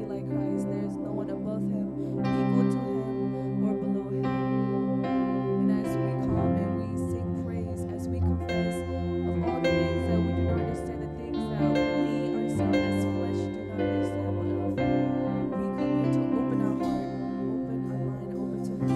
like Christ. There is no one above him, equal to him, or below him. And as we come and we sing praise, as we confess of all the things that we do not understand, the things that we ourselves as flesh do not understand, but of, we come here to open our heart, open our mind, open to him.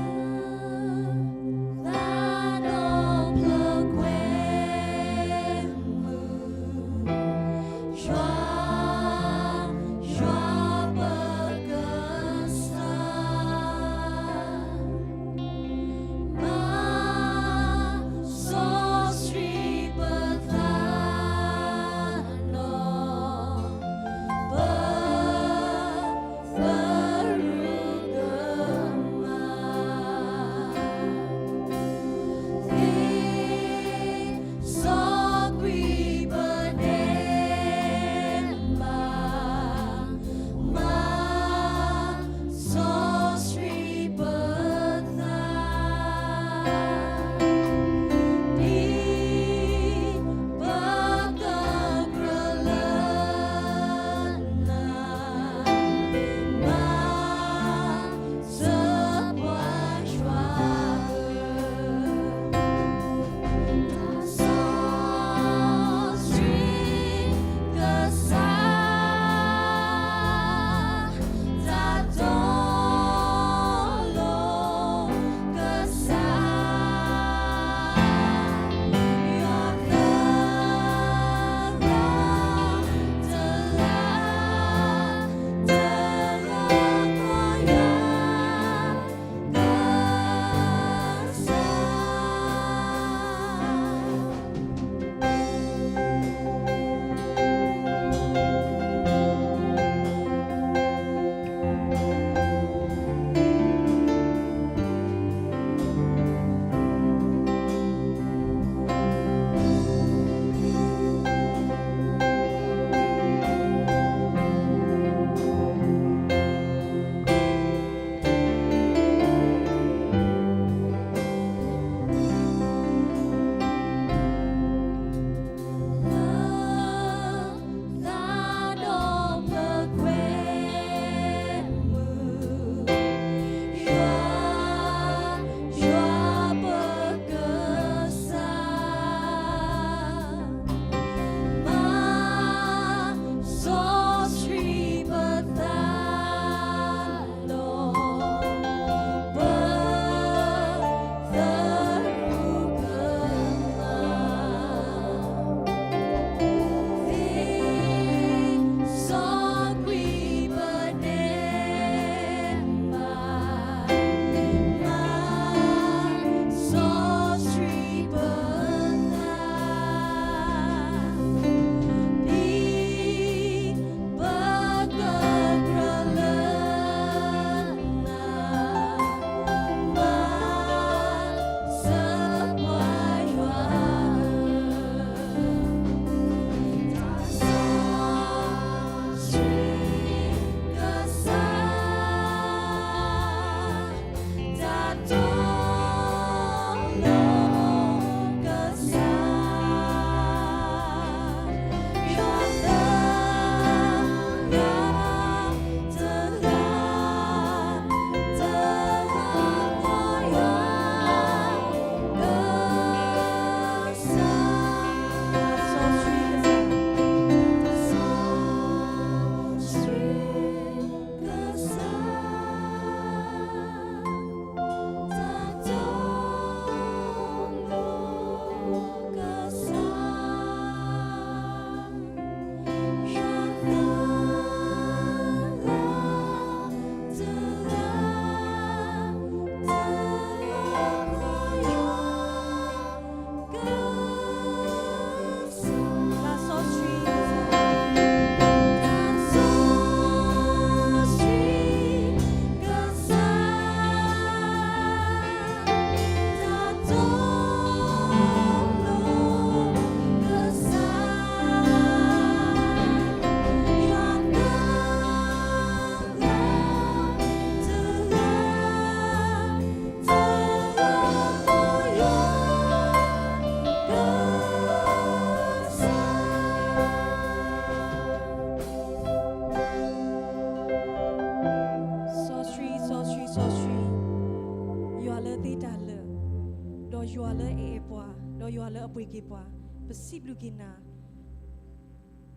ယွၤလၢအအဲၣ်ပှၤ, ဒီးယွၤလၢအပှ့ၤက့ၤပှၤ, ပစံးဘျုးက့ၤနၤ,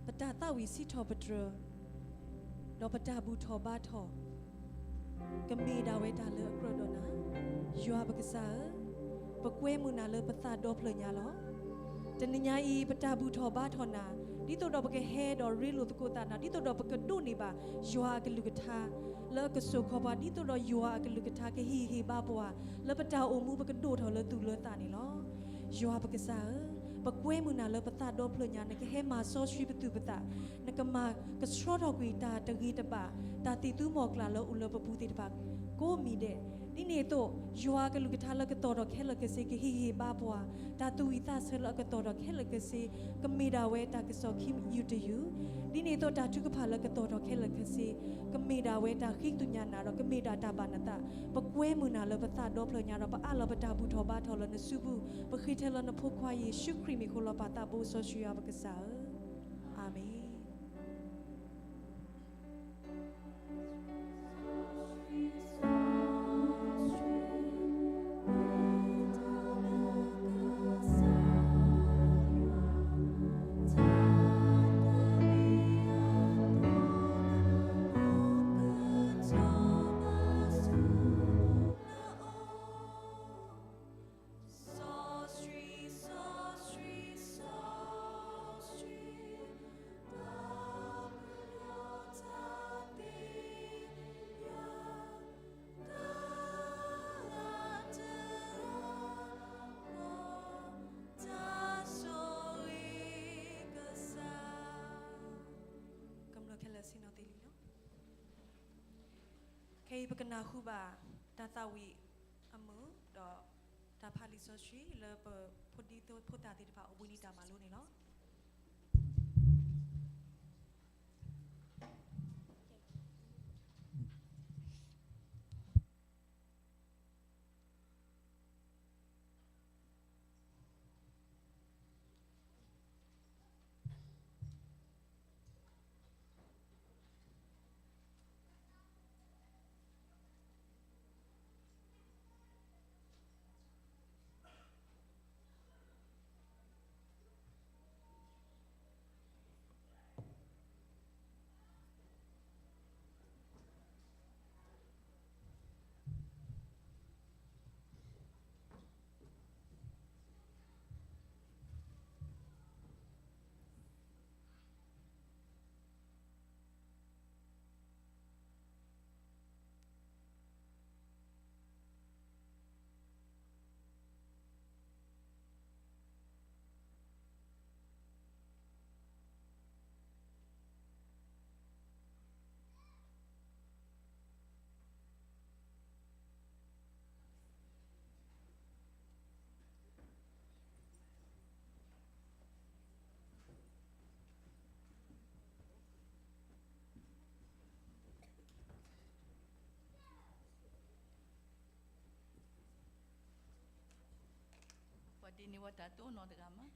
ပတၢ်သးဝံၣ်စံးထီၣ်ပတြၢၤ, ဒီးပတၢ်ဘူၣ်ထီၣ်ဘါထီၣ်, ကမ့ၢ်ဒၣ်ဝဲတၢ်လၢအကြၢးဒီးနၤ, ယွၤပကစၢ်ဧၢ, ပကွဲမုာ်နၤလၢပသးဒီဖျၢၣ်ညါလီၤ. တနံၤညါအံၤ ပတၢ်ဘူၣ်ထီၣ်ဘါထီၣ်နၤ, ဒ်သိးဒီးပကဟဲဒီးရ့လိာ်သကိးသးနၤ, ဒ်သိးဒီးပကဒိးန့ၢ်ဘၣ် ယွၤအကလုၢ်ကထါ လၢအကစိာ်ခီပှၤ, ဒ်သိးဒီးယွၤအကလုၢ်ကထါကဟ့ၣ်ဂံၢ်ဟ့ၣ်ဘါပှၤ, လၢပတၢ်အိၣ်မူ ပကဒိၣ်ထီၣ်လၢသူၣ်လၢသးန့ၣ်လီၤ. ယွၤပကစၢ်ဧၢ, ပကွဲမုာ်နၤလၢပသးဒီဖျၢၣ်ညါ, နကဟဲမၤစီဆှံပသူၣ်ပသး, နကမၤကဆှီထီၣ်ကွံာ်တၢ်တဂ့ၤတဘၣ်, တၢ်သးသမူအိၣ်ကျၢ်လၢအိၣ်လၢပပူၤသ့ၣ်တဖၣ် ကိးမံၤဒဲး, ဒ်န့ၣ်အသိး ယွၤအကလုၢ်ကထါလၢကတီၤထီၣ်ခဲလၢာ်ခဲဆ့ ကဟ့ၣ်ဂံၢ်ဟ့ၣ်ဘါပှၤ, တၢ်သူၣ်ဝံၣ်သးဆၢလၢအကတီၤထီၣ်ခဲလၢာ်ခဲဆ့, ကမ့ၢ်ဒၣ်ဝဲတၢ်ကစီၣ်ခံယူၢ်တယူၢ်, ဒ်န့ၣ်အသိးတၢ်ထုကဖၣ်လၢကတီၤထီၣ်ခဲလၢာ်ခဲဆ့, ကမ့ၢ်ဒၣ်ဝဲတၢ်ဃံးသူၣ်ညါနၤဒီး ကမ့ၢ်ဒၣ်တၢ်ဘၣ်နသး, ပကွဲမုာ်နၤလၢပသးဒီဖျၢၣ်ညါဒီး ပအးလီၤပတၢ်ဘူၣ်ထီၣ်ဘါထီၣ်လၢနစုပူၤ, ပဃ့ထဲလၢနဖိခွါယ့ၣ်ၡူးခရံာ်မံၤဃိလီၤ ပၢ်သးဘိစီဆှံယွၤပကစၢ်ဧၢ, အၤမ့ၣ်. ကမျၢၢ်ခဲလၢာ်ဆ့ၣ်နီၤသ့လံလီၤ. ခဲအံၤပကနၢ်ဟူဘၣ် တၢ်သးဝံၣ်အမုာ် ဒီးတၢ်ဖးလံာ်စီဆှံလၢပဖိဒံဖိသၣ်သ့ၣ်တဖၣ်အဘှံးနံၤတၢ်မၤလိန့ၣ်လီၤ. ပှၤဒ်န့ၣ်ဝဲတၢ်တိၢ်နီၣ်တဂၤမး.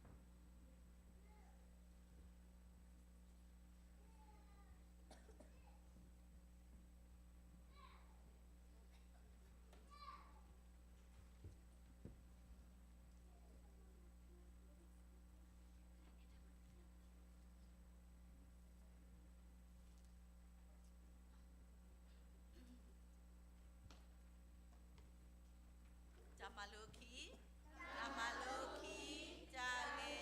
တၢ်မၤလိခံ, တၢ်မၤလိခံ, တၢ်ဂ့ၢ်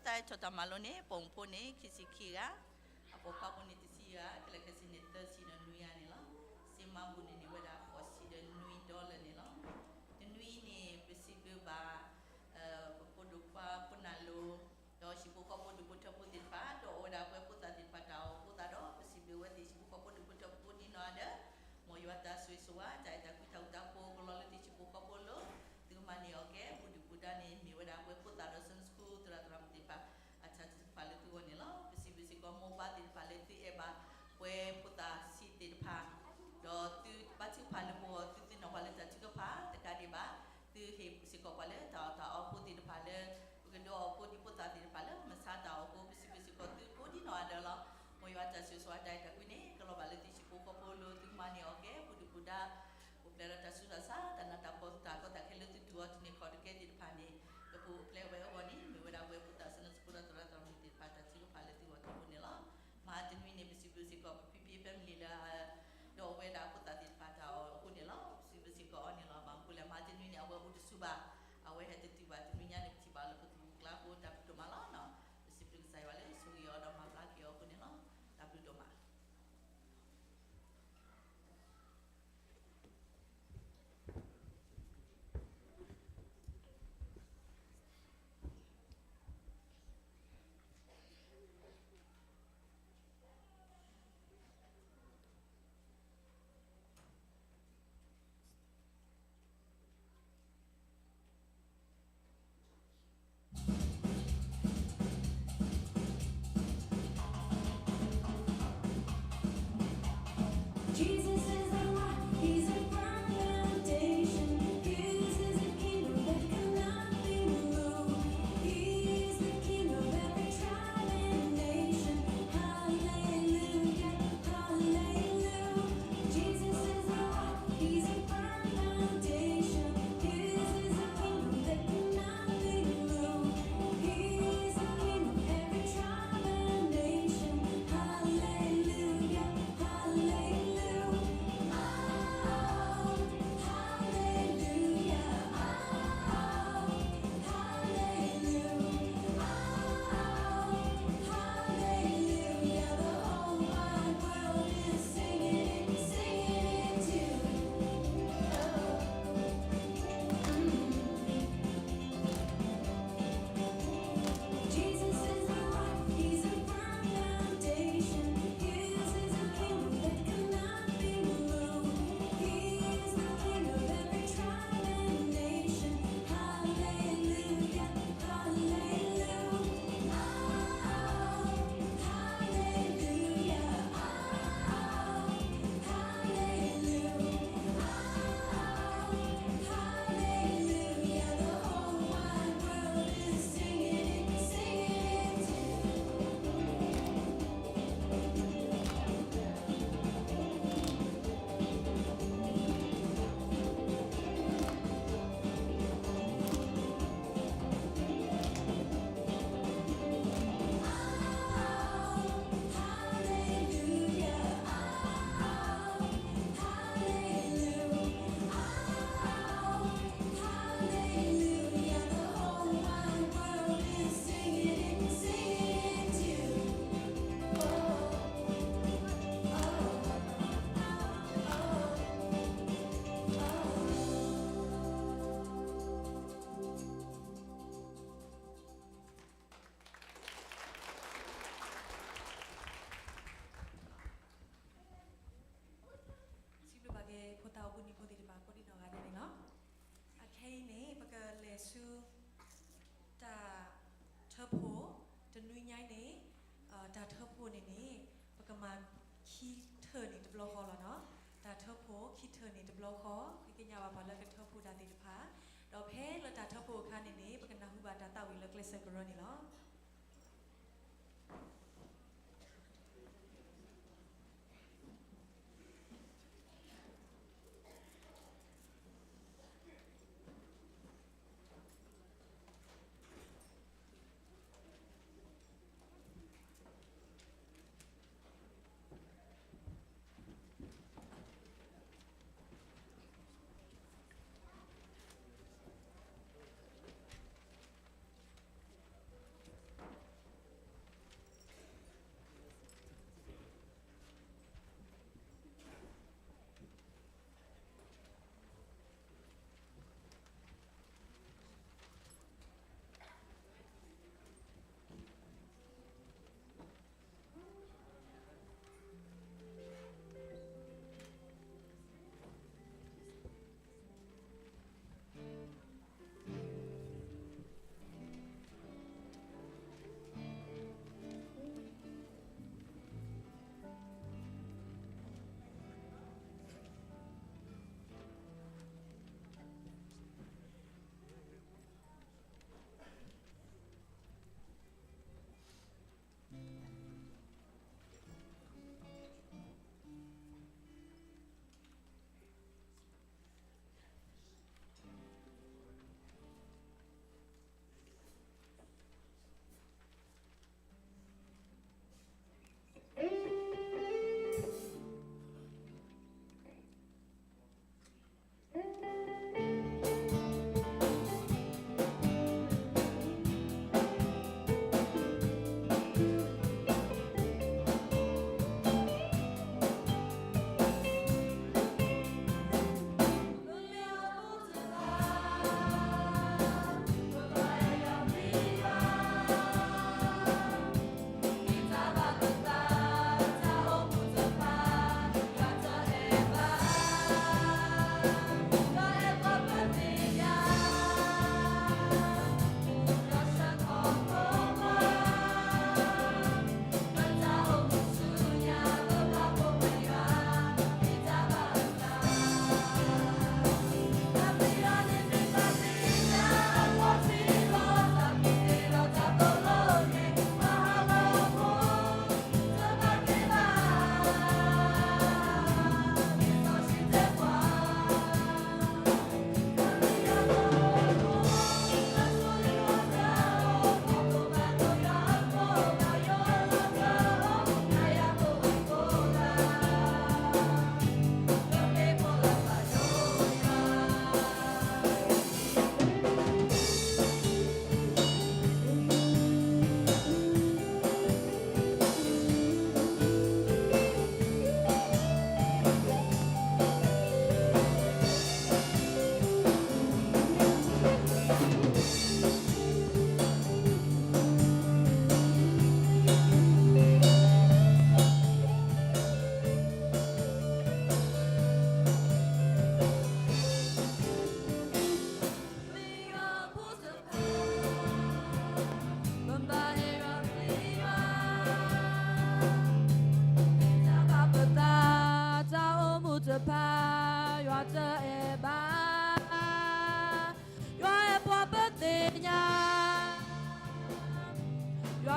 တၢ်အဲၣ်တီတၢ်မၤလိန့ၣ် ပိာ်မုၣ်ဖိန့ၣ် ခံဆံခံဂၤ, အပိာ်ခွါဖိန့ၣ် တဆံဂၤ, ကလဲၤခဲဆ့န့ၣ် သၢဆံဒီးနွံဂၤန့ၣ်လီၤ. စ့မၤဘူၣ်န့ၣ်န့ၣ် ဝဲဒၣ်ဃိးဆံဒီးနွံဒီလၢာ်န့ၣ်လီၤ. တနွံအံၤန့ၣ် ပစံးဘျုးဘၣ် ပဖိဒိၣ်ခွါဖိနၢ်လိၤ ဒီးဟံၣ်ဖိဃီဖိဒူၣ်ဖိထၢဖိသ့ၣ်တဖၣ် ဒီးအဝဲဒၣ်ပှၤဖိသၣ်သ့ၣ်တဖၣ်တၢ်အိၣ်ဖှိၣ်သးဒီး ပစံးဘျုးဝဲသ့ၣ်ဟံၣ်ဖိဃီဖိဒူၣ်ဖိထၢဖိဒ်နီၢ်ဂၤဒဲး, မ်ယွၤတၢ်ဆိၣ်ဂ့ၤဆိၣ်ဝါ တၢ်အဲၣ်တၢ်ကွံတၢ်ဃူတၢ်ဖိးကလီၤလၢသ့ၣ်ဟံၣ်ဖိဃီဖိလီၤ. သုကမၤန့ၢ်အီၤကဲ ဘူးဒုၣ်ဘူးဒါန့ၣ် မ့ၢ်ဝဲဒၣ်ပှၤဖိသၣ်ဒီး Sunday School သရၣ်သရၣ်မုၣ်သ့ၣ်တဖၣ် အတၢ်ထုကဖၣ်လၢသုဂီၢ်န့ၣ်လီၤ. ပစံးဘျုးစ့ၢ်ကီးမိၢ်ပၢ်သ့ၣ်တဖၣ်လၢသုအဲၣ်ဘၣ်ပှၤဖိသၣ်ဆံးသ့ၣ်တဖၣ် ဒီးသုဘါထုကဖၣ်လၢပဂီၢ် သုသ့ၣ်နီၣ်ပှၤလၢတၢ်ထုကဖၣ် တကးဒံးဘၣ် သုဟ့ၣ်စ့ၢ်ကီးပှၤလၢတၢ်အီၣ်တၢ်အီဖိသ့ၣ်တဖၣ်လၢ ပကဒုးအီၣ်ဖိဒံဖိသၣ်သ့ၣ်တဖၣ်လၢ မုၢ်ဆါတၢ်အီၣ်ဖိ ပစံးဘျုးစ့ၢ်ကီးသုကိးဒ်နီၢ်ဂၤဒဲးလီၤ. မ်ယွၤတၢ်ဆိၣ်ဂ့ၤဆိၣ်ဝါတၢ်အဲၣ်တၢ်ကွံန့ၣ် ကလီၤဘၣ်လၢသုဟံၣ်ဖိဃီဖိလီၤ. သုကမၤန့ၢ်အီၤကဲ ဘူးဒုၣ်ဘူးဒါ အိၣ်ဖျဲၣ်ဒီးတၢ်ဆူးတၢ်ဆါ တၢ်နးတၢ်ဖှီၣ် တၢ်ကီတၢ်ခဲလၢသုတူၢ်အီၤတန့ၢ်ခီၣ်တကဲသ့ၣ်တဖၣ်န့ၣ် ကပူၤဖျဲးဝဲအဂီၢ်န့ၣ် မ့ၢ်ဝဲဒၣ်ပှၤဖိသၣ် Sunday School ဒီးသရၣ်သရၣ်မုၣ်သ့ၣ်တဖၣ်တၢ်ထုကဖၣ်လၢသုဂီၢ်အဃိန့ၣ်လီၤ. မဟါတနွံန့ၣ် ပစံးဘျုးစ့ၢ်ကီးပဖံဖံ family လၢ ဒီးအဝဲဒၣ်ဖိသၣ်သ့ၣ်တဖၣ်တၢ်အီၣ်အဃိန့ၣ်လီၤ. ပစံးဘျုးစ့ၢ်ကီးအီၤန့ၣ်လီၤ. ဘၣ်မနုၤလဲၣ် မဟါတနွံန့ၣ် အဝဲအိၣ်တဆူဘၣ်, အဝဲဟဲတတုၤဘၣ် တနွံညါန့ၣ် ပထံၣ်ဘၣ်လၢပသူၣ်ပကျါဖိ တၢ်ဘျုးဒိၣ်မးလီၤ. ပစံးဘျုးကစၢ်ယွၤလၢဆိၣ်ဂ့ၤအီၤဒီးမၤဘျါက့ၤအီၤအဃိန့ၣ်လီၤ. တၢ်ဘျုးဒိၣ်မး. Jesus is the rock, he's a firm foundation. His is a kingdom that cannot be moved. He is the king of every tribe and nation. Hallelujah, hallelujah. Jesus is the rock, he's a firm foundation. His is a kingdom that cannot be moved. He is the king of every tribe and nation. Hallelujah, hallelujah. Oh, hallelujah. Oh, hallelujah. Oh, hallelujah. The whole wide world is singing it, singing it too. Jesus is the rock, he's a firm foundation. His is a kingdom that cannot be moved. He is the king of every tribe and nation. Hallelujah, hallelujah. Oh, hallelujah. Oh, hallelujah. Hallelujah, the whole wide world is singing it, singing it too. စံးဘျုးဘၣ်က့ၤဖိသၣ်အိၣ်ဘှံးနံၤဖိသ့ၣ်တဖၣ် ကိးဒံနီၢ်ဂၤဒဲးန့ၣ်လီၤ. အခဲအံၤန့ၣ် ပကလဲၤဆူ တၢ်ထၢဖှိၣ် တနွံညါအံၤန့ၣ် တၢ်ထၢဖှိၣ်န့ၣ်န့ၣ် ပကမၤခံထၢၣ်န့ၣ်တဘျီဃီလီၤနီၤ. တၢ်ထၢဖှိၣ်ခံထၢၣ်န့ၣ်တဘျီဃီ ကကညးဘၣ်ပှၤလၢကထၢဖှိၣ်တၢ်သ့ၣ်တဖၣ် ဒီးဖဲလၢတၢ်ထၢဖှိၣ်အခါန့ၣ်န့ၣ် ပကနၢ်ဟူဘၣ်တၢ်သးဝံၣ်လၢကျဲစၢးကရၢန့ၣ်လီၤ.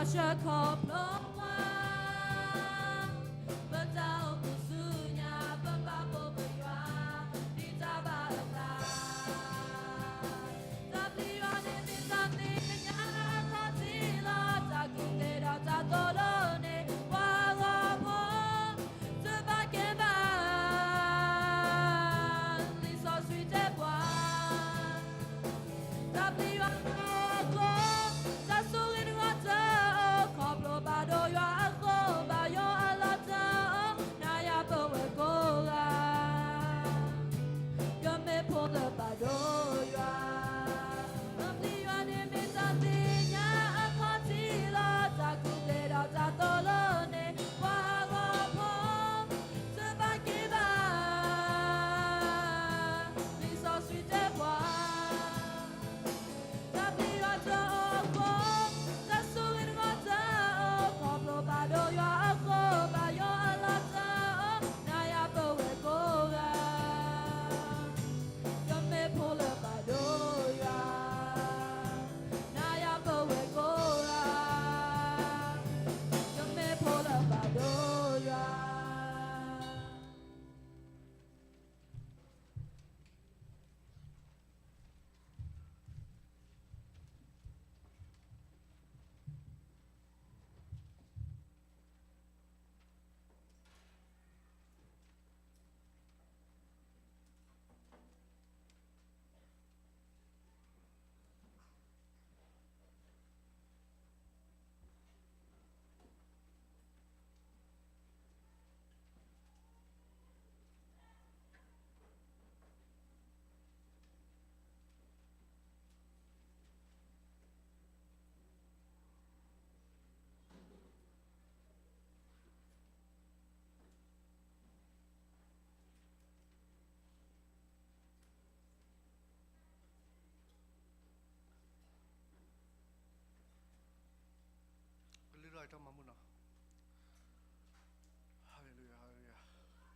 ဆှၢခီဖျိပှၤ, ပတၢ်အိၣ်မူဆူညါ ပပာ်ဖှိၣ်ပယွၤ ဒ်တၢ်ဘၣ်အသး. တၢ်ပျံၤယွၤန့ၣ်မ့ၢ်တၢ်သ့ၣ်ညါအခီၣ်ထံးလီၤ. တၢ်ကူၣ်သ့ဒီးတၢ်သိၣ်လိန့ၣ် ပှၤဂီၤဖိ တဘၣ်က့ၤဘၣ် လံာ်စီဆှံတဲပှၤ တၢ်ပျံၤယွၤအဃိ, တၢ်ဆိၣ်ဂ့ၤတဂီၤတအိၣ်, ခီဖျိဘၣ်ဒိယွၤအဃိ, ဘၣ်ယွၤအလီၢ်တအိၣ်, နၤယၤပဝဲကိးဂၤ, ယမ့ၢ်ဖိလၢဘၣ်ဒိယွၤ, တၢ်ပျံၤယွၤန့ၣ်မ့ၢ်တၢ်သ့ၣ်ညါအခီၣ်ထံးလီၤ. တၢ်ကူၣ်သ့ဒီးတၢ်သိၣ်လိန့ၣ် ပှၤဂီၤဖိ တဘၣ်က့ၤဘၣ် လံာ်စီဆှံတဲပှၤ, တၢ်ပျံၤယွၤတအိၣ်အဃိ, တၢ်ဆိၣ်ဂ့ၤတဂီၤတအိၣ်, ခီဖျိဘၣ်ဒိယွၤအဃိ, ဘၣ်ယွၤအလီၢ်တအိၣ်, နၤယၤပဝဲကိးဂၤ, ယမ့ၢ်ဖိလၢဘၣ်ဒိယွၤ, နၤယၤပဝဲကိးဂၤ, ယမ့ၢ်ဖိလၢဘၣ်ဒိယွၤ. ကလုၢ်ထီၣ်အံၤထီၣ်မၤမုၢ်နီၤ. ဟါလ့လူယၤ, ဟါလ့လူယၤ.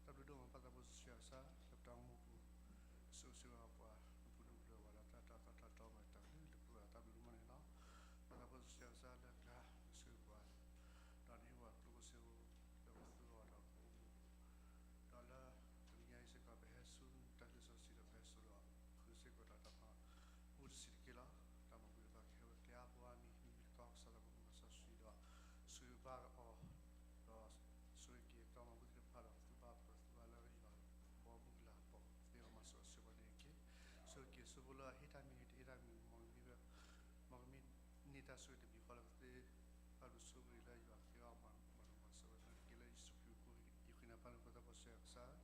တၢ်ဘျုးဒိၣ်မး ပၢ်သးဖိစီဆှံယွၤကစၢ် လၢပတၢ်အိၣ်မူပူၤ, နဆိၣ်ဂ့ၤဆိၣ်ဝါပှၤ, နပူၤဒိၣ်ပှၤဒီးတၢ်တီတၢ်တီမၤတၢ်လုၢ်လၢပှၤ တၢ်ဘျုးဒိၣ်မးန့ၣ်လီၤ. ပၢ်သးဖိစီဆှံယွၤကစၢ်လၢအကျါ နဆိၣ်ဂ့ၤပှၤ, ဒီးနဟ့ၣ်ပှၤကျိၣ်စ့အိၣ်လၢပသူအီၤဒီးပအိၣ်မူ ဒီးလၢတနံၤညါအံၤစ့ၢ်ကီး ပဟဲဆူနတၢ်လံာ်စီဆှံဒီး ပဟဲဆူဒီး ဃုစ့ၢ်ကီးဒီးတၢ်မၤဘူၣ်တဆံးတက့ၢ်လီၤ. တၢ်မၤဘူၣ်တဖၣ်ကဟဲဝဲကျဲအါဘိအါမံၤ မ့ၢ်ကီၢ်ကစၢ်သးဘိမုၢ်ကစၢ်စီဆှံဒီး ဆိၣ်ဂ့ၤဘၣ်အီၤ, ဒီးဆိၣ်ဂ့ၤက့ၤတၢ်မၤဘူၣ်သ့ၣ်တဖၣ်ဒီး သူဘၣ်ပသူဘၣ်လၢယွၤဘီမုၢ်ကလၤအဖီခိၣ်သ့ၣ်လီၤ မၤစၢၤအီၤဆိၣ်ဂ့ၤဘၣ်န့ၣ်တက့ၢ်. ဆိၣ်ဂ့ၤက့ၤဆူဖိလၢအဟ့ၣ်တၢ်မံၤ တဟ့ၣ်တၢ်မံၤ မ်ကမံၤ မ်ကမံၤန့ၢ်တၢ်ဆိၣ်ဂ့ၤတမံၤဃီလၢကသ့ ဘၣ်ဘျုးဆိၣ်ဂ့ၤလၢယွၤက့ၤအီၤ မၤနီၣ်မၤစၢၤဝဲဒၣ်တက့ၢ်လၢယ့ၣ်ၡူးခရံာ်အဃိ ယဃ့နၤပၢ်လၢပၢ်သးဖိစီဆှံယွၤကစၢ်.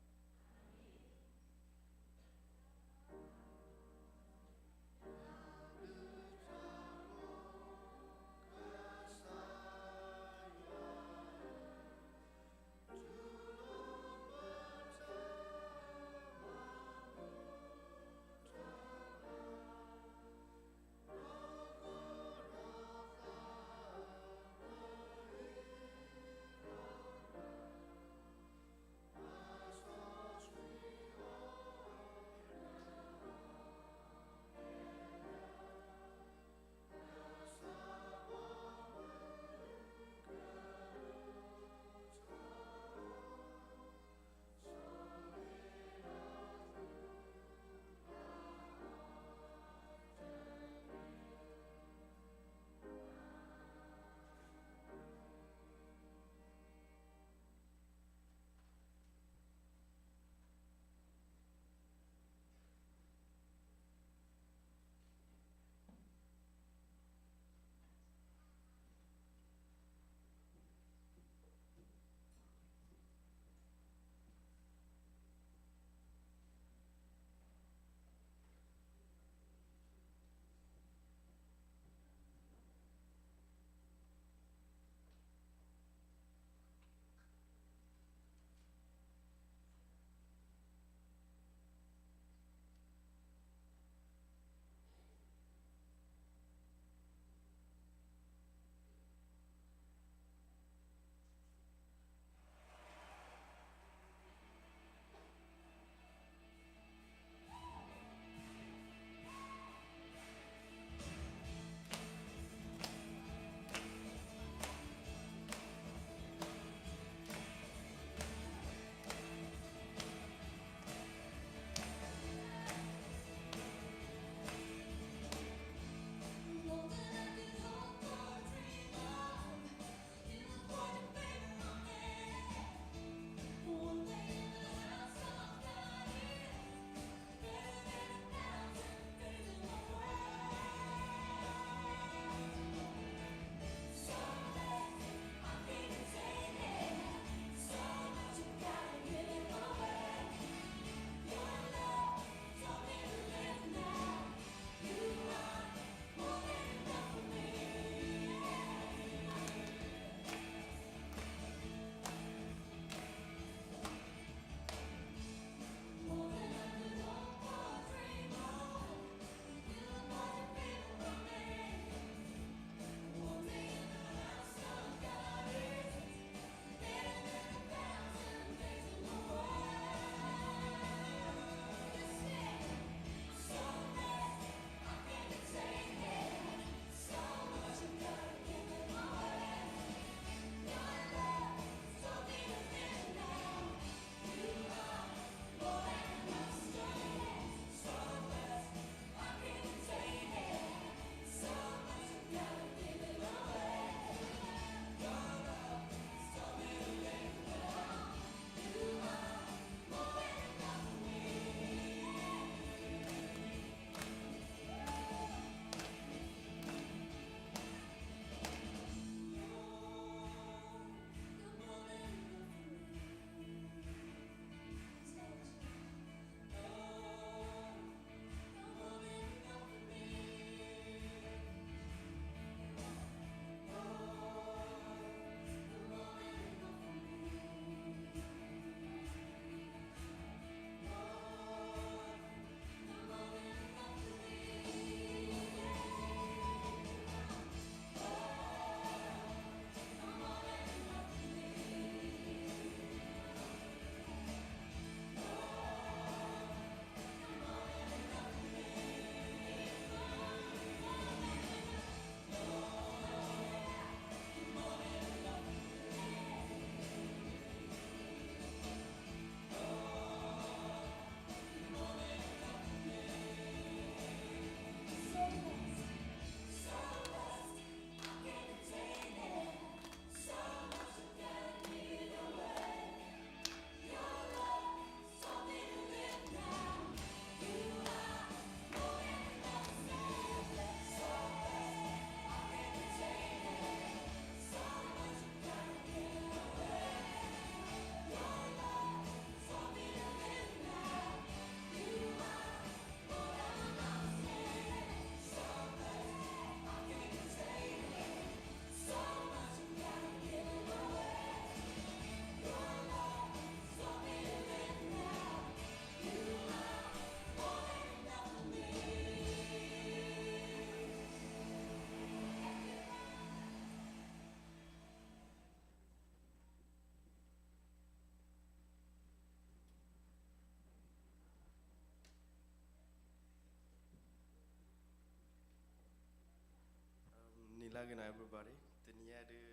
Good night, everybody. တနံၤညါဒုး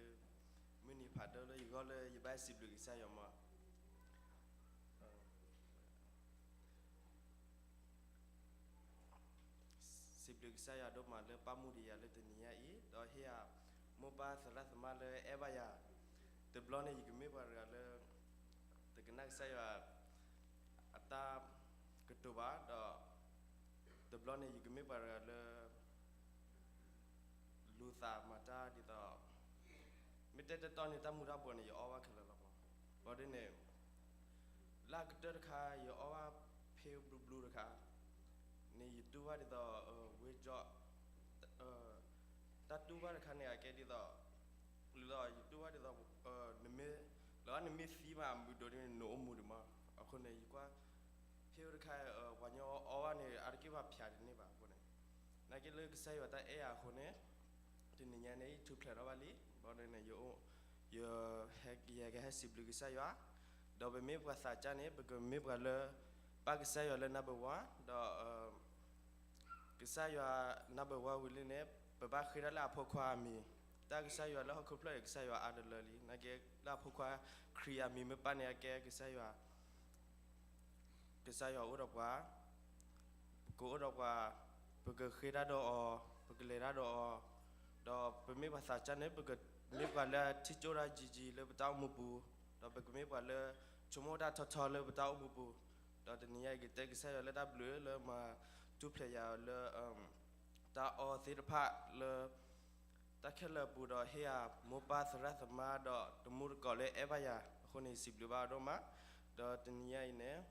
မုၢ်နံၤဖးဒိၣ်လၢယဂီၢ်လၢယဘၣ်စံးဘျုးကစၢ်ယွၤမး, စံးဘျုးကစၢ်ယွၤဒိၣ်မးလၢပာ်မူဒံးယၤလၢတနံၤညါအံၤ, ဒီးဟ့ၣ်ယၤမိၢ်ပၢ်သရၣ်သမါလၢအဲၣ်ဘၣ်ယၤ, တဘျီန့ၣ် ယကမ့ၢ်ပှၤတဂၤလၢ တကနၣ်ကစၢ်ယွၤအတၢ်ကတိၤဘၣ်, ဒီးတဘျီန့ၣ် ယကမ့ၢ်ပှၤတဂၤလၢ လူၤသးမၤတၢ်ဒ်သိး မ့ၢ်တဲတတီန့ၣ် တၢ်မူၤတၢ်ဘှီးန့ၣ် ယအီၣ်ဘၣ်ခဲလၢာ်လီၤမး. ဘၣ်ဒ်န့ၣ် လၢအကတၢၢ်တခါ ယအီၣ်ဘၣ်ဖ့ဘျုးဘျုးတခါ န့ၣ် ယတူၢ်ဘၣ်ဒ်သိး ဝ့ကၠီ, တၢ်တူၢ်ဘၣ်တခါန့ၣ် အကဲဒ်သိး လၢယတူၢ်ဘၣ်ဒ်သိး နမ့ၢ် လၢနမ့ၢ်သံမး အမုာ်ဒိၣ်န့ၣ် နအိၣ်မူဒံးမး. အဃိန့ၣ် ယကွၢ် ဖ့တခါ ပှၤညီအီၣ်ဘၣ်န့ၣ် အါတက့ၢ်ဘၣ်ဖျါတန့ၢ်ဘၣ်အဃိန့ၣ်, နာ်က့လၢကစၢ်ယွၤတၢ်အဲၣ်ယၤအဃိန့ၣ်, တနံၤညါန့ၣ် ထူၣ်ဖျဲးထီၣ်ဘၣ်လံ. ဘၣ်ဒ်န့ၣ် ယ ယကဟဲစံးဘျုးကစၢ်ယွၤ, ဒီးပမ့ၢ်ပှၤသးစၢ်န့ၣ် ပကမ့ၢ်ပှၤလၢ ပာ်ကစၢ်ယွၤလၢ number one, ဒီး ကစၢ်ယွၤ number one ဝံၤလံန့ၣ် ပဘၣ်ဃ့တၢ်လၢအဖိခွါအမံၤ, တၢ်ကစၢ်ယွၤလၢဟီၣ်ခိၣ်ဖျၢၣ်အံၤ ကစၢ်ယွၤအါတလၢလံ. နာ်က့ လၢအဖိခွါခရံာ်အမံၤမ့ၢ်ပာ်န့ၣ် အကဲကစၢ်ယွၤ ကစၢ်ယွၤအိၣ်ဒီးပှၤ, ပကအိၣ်ဒီးပှၤ, ပကဃ့တၢ်ဒီးအီၤ, ပကလဲၤတၢ်ဒီးအီၤ, ဒီးပမ့ၢ်ပှၤသးစၢ်န့ၣ် ပကမ့ၢ်ပှၤလၢထံၣ်ကၠိတၢ်ယံၤယံၤလၢပတၢ်အိၣ်မူပူၤ, ဒီးပကမ့ၢ်ပှၤလၢ ဆိကမိၣ်တၢ်ထီထီလၢပတၢ်အိၣ်မူပူၤ, ဒီးတနံၤညါအံၤကတဲကစၢ်ယွၤလၢတၢ်ဘျုးလၢမၤထူၣ်ဖျဲးယၤလၢ တၢ်အီသ့ၣ်တဖၣ်လၢ တၢ်ခဲလၢာ်အပူၤဒီးဟ့ၣ်ယၤမိၢ်ပၢ်သရၣ်သမါဒီးတမူတကိးလၢအဲၣ်ဘၣ်ယၤ, အဃိန့ၣ် ယစံးဘျုးဘၣ်အီၤဒိၣ်မး, ဒီးတနံၤညါအံၤန့ၣ်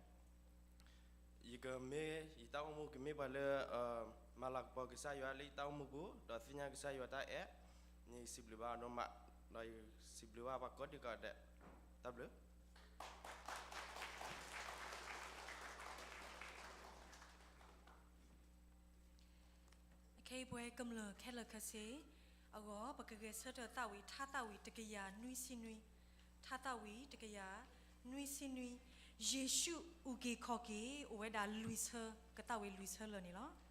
ယကမ့ၢ်ယတၢ်အိၣ်မူကမ့ၢ်ပှၤလၢ မၤလၤကပီၤကစၢ်ယွၤလၢယတၢ်အိၣ်မူပူၤ, ဒီးသ့ၣ်ညါကစၢ်ယွၤတၢ်အဲၣ်န့ၣ် ယစံးဘျုးဘၣ်အီၤဒိၣ်မး, ဒီးယစံးဘျုးဘၣ်ပှၤကိးဒံကိးဒဲး, တၢ်ဘျုး ခဲအံၤပဝဲကမျၢၢ်ခဲလၢာ်ခဲဆ့အဂီၢ် ပကဂဲၤဆၢထၢၣ်သးဝံၣ် ထါသးဝံၣ်တကယၤနွံဆံနွံ, ထါသးဝံၣ်တကယၤနွံဆံနွံ, ယ့ၣ်ၡူးအုၣ်က့ၤခီၣ်က့ၤ အိၣ်ဝဲဒၣ်လွံၢ်ဆၢ, ကသးဝံၣ်လွံၢ်ဆၢလၢာ်န့ၣ်လီၤ.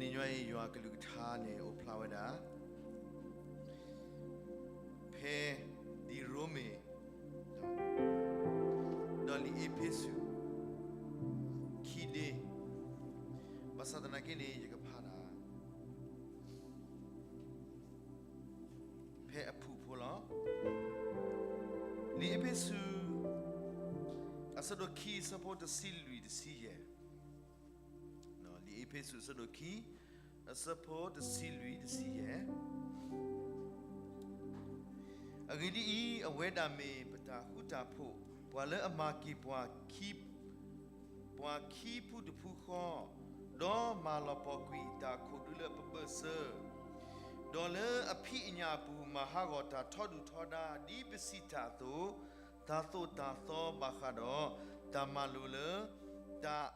နံၤညီအံၤ ယွၤကလုၢ်ကထါန့ၣ်အိၣ်ဖျါဝဲဒၣ် ဖဲလံာ်ရိမ့ၤ ဒီးလံာ်အ့းဖ့းစူး ခံဒ့, ဘၣ်ဆၣ်သနာ်က့န့ၣ် ယကဖးဒၣ် ဖဲအဖုၣ်ဖိလီၤ. လံာ်အ့းဖ့းစူး အဆၢဒိၣ်ခံ အဆၢဖိတဆံလွံၢ်တဆံယဲၢ်, လံာ်အ့းဖ့းစူး အဆၢဒိၣ်ခံ အဆၢဖိတဆံလွံၢ်တဆံယဲၢ်. အဂ့ၢ်ဒ်အံၤ, အဝဲဒၣ်မ့ၢ်ပတၢ်ဃူတၢ်ဖိး, ပှၤလၢအမၤက့ၤပှၤခံ ပှၤခံဖုတဖုဃီ, ဒီးမၤလီၤပှီၢ်ကွံာ်တၢ်အခိၣ်ဒူလၢအပဘၢၣ်စၢၤ, ဒီးလၢအဖံးအညၣ်အပူၤ မၤဟးဂီၤတၢ်ထီဒုၣ်ထီဒါ ဒ်ပစံးတၢ်အသိး, တၢ်သိၣ်တၢ်သီဘၣ်ဃးဒီး တၢ်မၤလိာ်လၢ တၢ်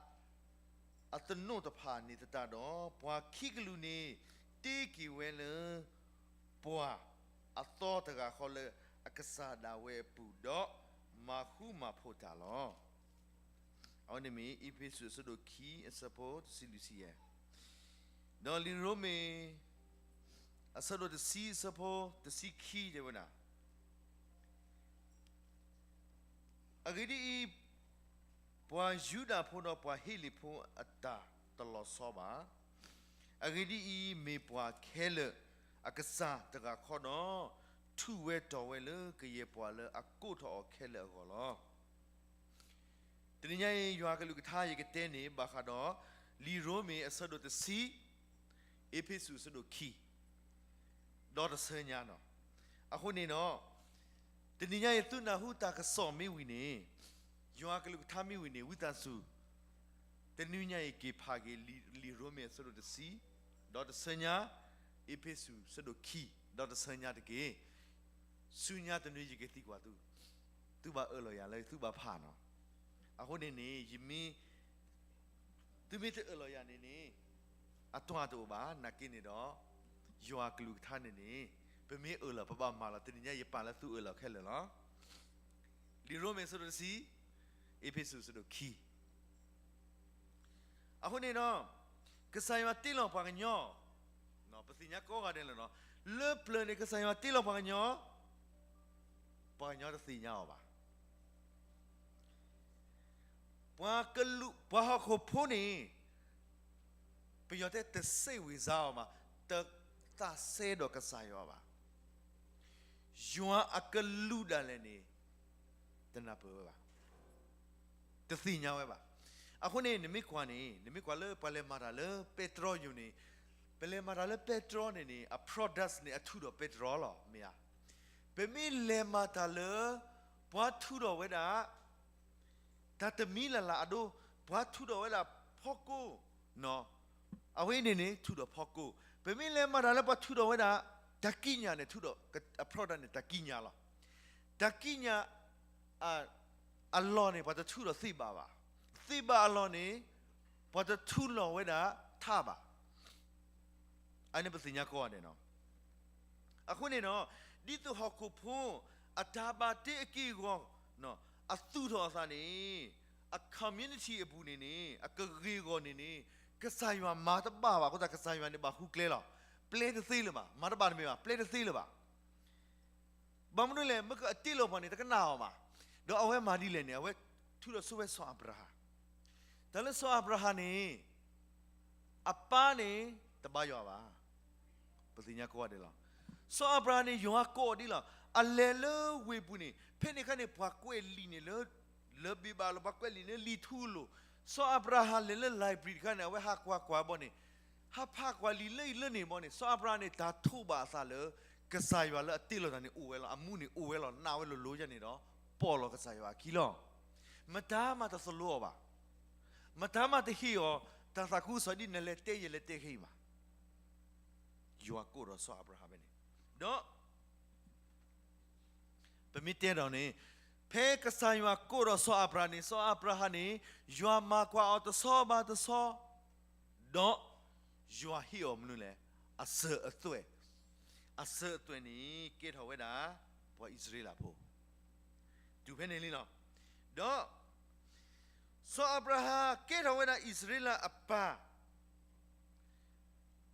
အသနိးတဖၣ်န့ၣ်သတးဒီး, ပှၤခံကလုာ်န့ၣ် တ့က့ၤဝဲလၢ ပှၤအသီတဂၤဃီလၢအကစၢ်ဒၣ်ဝဲအပူၤ, ဒီးမၤဃူမၤဖိးတၢ်လီၤ. အဝဲန့ၣ်မ့ၢ်အ့းဖ့းစူး အဆၢဒိၣ်ခံ အဆၢဖိတဆံလွံၢ်တဆံယဲၢ်, ဒီးလံာ်ရိမ့ၤ အဆၢဒိၣ်တဆံ အဆၢဖိတဆံခံ တဲဝဲဒၣ်, အဂ့ၢ်ဒ်အံၤ, ပှၤယူဒၤဖိဒီးပှၤဟ့လ့ၣ်ဖိအတၢ်တလီၤဆီဘၣ်. အဂ့ၢ်ဒ်အံၤ, မ့ၢ်ပှၤခဲလၢာ်အကစၢ်တဂၤခီဒီး, ထူးဝဲတီၤဝဲလၢကယဲၢ်ပှၤလၢအကိးထီၣ်အီၤခဲလၢာ်အဂီၢ်လီၤ. တနံၤညါအံၤ ယွၤကလုၢ်ကထါယကတဲန့ၣ် ဘၣ်ဃးဒီး လံာ်ရိမ့ၤအဆၢဒိၣ်တဆံ, အ့းဖ့းစူးအဆၢဒိၣ်ခံ, ဒီးတဆၢညါနီၤ. အဃိန့ၣ်ဒီး တနံၤညါအံၤ သုနၢ်ဟူတၢ်ကစီၣ်မ့ၢ်ဝံၤန့ၣ်, ယွၤကလုၢ်ကထါမ့ၢ်ဝံၤန့ၣ် ဝံသးစူၤ တနွံညါအံၤ က့ၤဖးက့ၤ လံာ်ရိမ့ၤအဆၢဒိၣ်တဆံ, ဒီးတဆၢညါ အ့းဖ့းစူးအဆၢဒိၣ်ခံ, ဒီးတဆၢညါတက့ၢ်. ဆူညါတနွံယကသံကွၢ်သု, သုဘၣ်အၢၣ်လီၤယၤလၢသုဘၣ်ဖးနီၤ. အဃိန့ၣ်န့ၣ် ယမ့ၢ် သုမ့ၢ်တအၢၣ်လီၤယၤန့ၣ်န့ၣ်, အတၢ်တအိၣ်ဘၣ်, နာ်က့န့ၣ်ဒီး ယွၤကလုၢ်ကထါန့ၣ်န့ၣ် ပမ့ၢ်အၢၣ်လီၤ ပဘၣ်မၤလီၤ. တနံၤညါယပာ်လၢသုအၢၣ်လီၤခဲလၢာ်လီၤ. လံာ်ရိမ့ၤအဆၢဒိၣ်တဆံ, အ့းဖ့းစူးအဆၢဒိၣ်ခံ. အဃိန့ၣ်ဒီး ကစၢ်ယွၤတ့လီၤပှၤကညီ, ပသ့ၣ်ညါကိးဂၤဒဲးလီၤနီၤ. လၢပျၢၤန့ၣ် ကစၢ်ယွၤတ့လီၤပှၤကညီ, ပှၤကညီတသ့ၣ်ညါအီၤဘၣ်. ပှၤကလူး, ပှၤဟီၣ်ခိၣ်ဖိန့ၣ် ပယီၤတဲ တစိတ်ဝင်စားအီၤမး, တသးစဲဒီးကစၢ်ယွၤဘၣ်. ယွၤအကလူးဒၣ်လဲာ်န့ၣ် တနၢ်ပၢၢ်ဝဲဘၣ်, တသ့ၣ်ညါဝဲဘၣ်. အဃိန့ၣ် နမ့ၢ်ကွၢ်န့ၣ်, နမ့ၢ်ကွၢ်လၢပှၤလဲၤမၤတၢ်လၢပဲတြီယိၤန့ၣ်, ပလဲၤမၤတၢ်လၢပဲတြီန့ၣ်န့ၣ် အ products န့ၣ် အထုးထီၣ်ပဲတြီလီၤ, မ့ၢ်ဧါ. ပမ့ၢ်လဲၤမၤတၢ်လၢ ပှၤထုးထီၣ်ဝဲဒၣ် တၢ်တမံၤလၢ်လၢ်အဒိ, ပှၤထုးထီၣ်ဝဲဒၣ်ဖီကိၣ်, အဝဲန့ၣ်န့ၣ် ထုးထီၣ်ဖီကိၣ်. ပမ့ၢ်လဲၤမၤတၢ်လၢပှၤထုးထီၣ်ဝဲဒၣ် တၢ်ကံးညာ်န့ၣ် ထုးထီၣ် အ product န့ၣ် တၢ်ကံးညာ်လီၤ. တၢ်ကံးညာ် အလီၢ်န့ၣ် ပှၤတထုးထီၣ်သ့ၣ်ဘၣ်ဘၣ်. သ့ၣ်ဘၣ်အလီၢ်န့ၣ် ပှၤတထုးလီၤဝဲဒၣ်ထးဘၣ်. အန့ၣ်ပသ့ၣ်ညါကိးဂၤဒဲးနီၤ. အဃိန့ၣ်ဒီး ဒ်သိးဟီၣ်ခိၣ်ဖိ အတၢ်ဘၣ်တ့အက့ၢ်အဂီၤ အသူၣ်ထီၣ်အသးန့ၣ် အ community အပူၤန့ၣ်န့ၣ် အကဂ့ၢ်အဂီၢ်န့ၣ်န့ၣ် ကစၢ်ယွၤမၤတဘၣ်ဘၣ်အဃိသတး ကစၢ်ယွၤန့ၣ်ဘၣ်ဃုကျဲလီၤ. ပျဲတသ့လၢၤဘၣ်, မၤတဘၣ်တမ့ၢ်ဘၣ်, ပျဲတသ့လၢၤဘၣ်. ဘၣ်မနုၤလဲၣ်, မ့ၢ်ကအတ့လီၤပှၤန့ၣ် တကနၣ်အီၤဘၣ်. ဒီးအဝဲမၤဒ်လဲၣ်န့ၣ် အဝဲထုးထီၣ်ဆိဝဲစီၤအၤဘြၤဟၣ်. တၢ်လၢစီၤအၤဘြၤဟၣ်န့ၣ် အပၢ်န့ၣ် တဘါယွၤဘၣ်. ပသ့ၣ်ညါကိးဂၤဒဲးလီၤ. စီၤအၤဘြၤဟၣ်န့ၣ် ယွၤကိးအီၤဒ်လီၤ. အလဲၤလၢဝ့ၢ်ပူၤန့ၣ် ဖဲန့ၣ်အခါန့ၣ် ပှၤကွဲးလံာ်န့ၣ်လၢ လၢဘံၣ်ဘၣ်လီၤ, ပှၤကွဲးလံာ်လၢလံာ်ထူအလိၤ. စီၤအၤဘြၤဟၣ်လဲၤလၢ library တခါန့ၣ် အဝဲဟးကွၢ်ကွၢ်ဘီန့ၣ် ဟးဖးကွၢ်လံာ်လၢအံၤလၢန့ၣ်ဘီန့ၣ် စီၤအၤဘြၤဟၣ်န့ၣ် တၢ်ထိးဘၣ်အသးလၢ ကစၢ်ယွၤလၢအတ့လီၤတၢ်န့ၣ်အိၣ်ဝဲလီၤ. အမူန့ၣ်အိၣ်ဝဲလီၤ. နာ်ဝဲလိၤလိၤယဲန့ၣ်ဒီး ပိာ်လီၤကစၢ်ယွၤအခံလီၤ. မတၤမၤတသလိအီၤဘၣ်. မတၤမၤတဟ့ၣ်အီၤ တၢ်သးခုကစီၣ်ဒ်နလဲၤတဲ ယလဲၤတဲခဲအံၤဘၣ်. ယွၤကိးဒီးစီၤအၤဘြၤဟၣ်ဖဲန့ၣ် ဒီး ပမ့ၢ်တဲဒီးန့ၣ် ဖဲကစၢ်ယွၤကိးဒီးစီၤအၤဘြၤဟၣ်န့ၣ် စီၤအၤဘြၤဟၣ်န့ၣ် ယွၤမၤကွၢ်အီၤတဆီဘၣ်တဆီ ဒီးယွၤဟ့ၣ်အီၤမနုၤလဲၣ်, အစၢၤအသွဲၣ်, အစၢၤအသွဲၣ်န့ၣ် ကဲထီၣ်ဝဲဒၣ် ပှၤအံၣ်စရ့လးဖိ, တုၤဖဲန့ၣ်လံလီၤ. ဒီး စီၤအၤဘြၤဟၣ်ကဲထီၣ်ဝဲဒၣ်အံၣ်စရ့လးအပၢ်,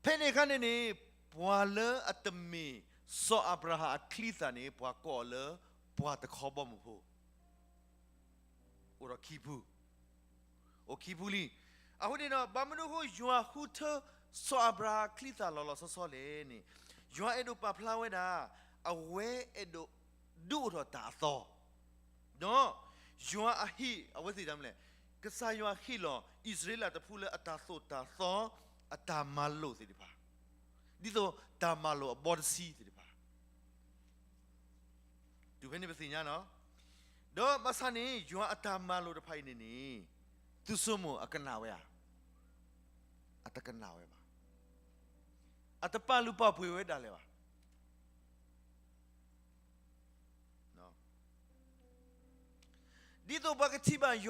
ဖဲန့ၣ်အခါန့ၣ်န့ၣ် ပှၤလၢအတမ့ၢ်စီၤအၤဘြၤဟၣ်အချံသၣ်န့ၣ် ပှၤကိးအီၤလၢ ပှၤတခီဘီမုၢ်ဖိ, အိၣ်ဒီးခံဖု, အိၣ်ခံဖုလံ. အဃိန့ၣ်ဒီး ဘၣ်မနုၤအဃိ ယွၤဃုထၢ စီၤအၤဘြၤဟၣ်အချံသၣ်လီၤလီၤဆီဆီလဲၣ်န့ၣ်, ယွၤအဲၣ်ဒိးပာ်ဖျါဝဲဒၣ် အဝဲအဲၣ်ဒိးဒုးအိၣ်ထီၣ်တၢ်အသီ ဒီးယွၤအဟ့ၣ်အဝဲသ့ၣ်တၢ်မနုၤလဲၣ်, ကစၢ်ယွၤဟ့ၣ်လီၤ အံၣ်စရ့လးတဖုလၢအတၢ်သိၣ်တၢ်သီ အတၢ်မၤလိာ်သ့ၣ်တဖၣ်, ဒ်သိးတၢ်မၤလိာ်အဘီတဆံသ့ၣ်တဖၣ်, တုၤဖဲန့ၣ်ပသ့ၣ်ညါနီၤ. ဒီးဘၣ်ဆၣ်န့ၣ် ယွၤအတၢ်မၤလိာ်တဖၣ်အံၤန့ၣ်န့ၣ် သုဆိကမိၣ်အကနၣ်ဝဲဧါ, အတကနၣ်ဝဲဘၣ်, အတပာ်လုၢ်ပာ်ပှ့ၤဝဲဒၣ်လဲာ်ဘၣ်. ဒ်သိးပှၤကထံၣ်ဘၣ်